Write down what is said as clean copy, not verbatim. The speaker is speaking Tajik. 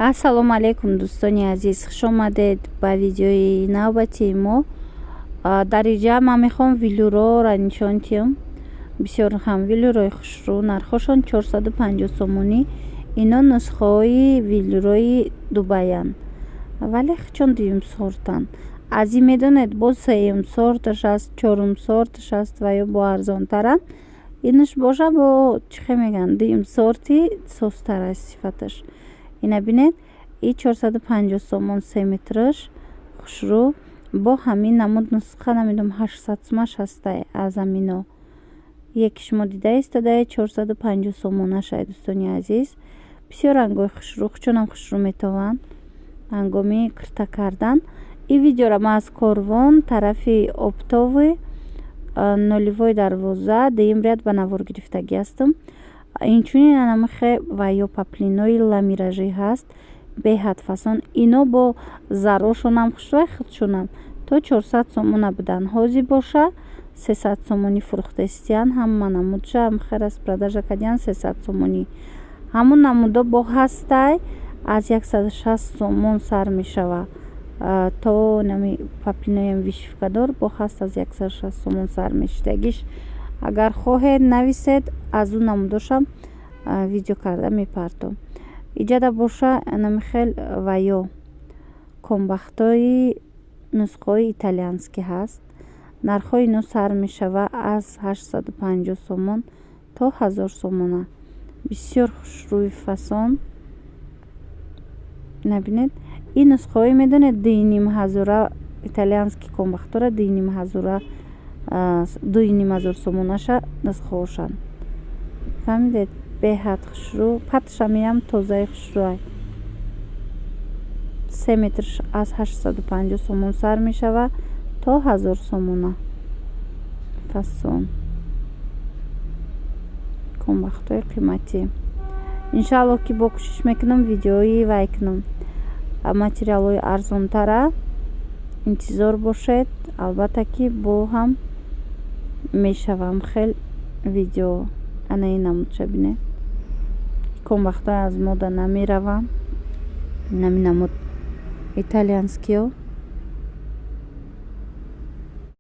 Ассалому алайкум, дӯстони азиз, хушомадед ба видеои навбатии мо. Дар инҷа ман мехоҳам велюрора нишон диҳам. Бисёр ҳам велюрои хушрӯ, нархҳошон 450 сомонӣ. Ино нусхаҳои велюрои Дубаянд, вале чун дуюм сортанд. Аз ин медонед, боз сеюм сорташ аст, чорум сорташ аст ва ё бо арзонтаранд. Инаш боша, бо чӣ хел мегӯянд, дуюм сорти созтар аст сифаташ. Ина бинед, и 450 сомон 3 метраш, хушрӯ. Бо ҳамин намуд нусха, намедонам, 800 сумаш ҳастай аз амино. Яке шумо дида истодаед, 450 сомонашай, дӯстони азиз. Бисёр рангҳои хушрӯ, чунам хушрӯ метованд ҳангоми кирта кардан. Ин видеоро ман аз Корвон, тарафи оптовый, нулевой дарвоза, дуюм ряд ба навор гирифтагӣ ҳастам. Инчунин анамихе ва ё поплинои ламиражӣ ҳаст, беҳад фасон. Ино бо зарошонам хушрӯй, худшонам то 400 сомона буданд, ҳозир боша 300 сомонӣ фурӯхтаистиянд. Ҳама намудша ҳамихе распродажа кардиянд, 300 сомонӣ. Ҳамун намудо бо ҳастай, аз 160 сомон сар мешава то нами поплиноям вышивкадор бо ҳаст, аз 160 сомон сар мешидагиш. Агар хоҳед, нависед, аз ӯ намудошам видео карда мепартом. Иҷада боша намихел ва ё комбахтҳои нусхаҳои итальянский ҳаст. Нархҳои ино сар мешава аз 850 сомон то 1000 сомона. Бисёр хушрӯи фасон. Набинед, ин нусхаҳое, медонед, 2500-ра, итальянский комбахтҳоро 2500-ра, 2500 сомонаша нусхаҳошанд, фаҳмидед? Беҳад хушрӯ, патшамиам тозаи хушрӯай. 3 метр аз 850 сомон сар мешавад то 1000 сомона. Фасон, комбахтҳои қиматӣ. Иншааллоҳ, ки бо кӯшиш мекунам, видеои вай кунам, материалҳои арзонтара. Интизор бошед, албатта, ки бо ҳам мешавам хел видео. Ана ин намудша бинед, комбахтҳои аз мода намераванд. Нами намуд итальянскиё.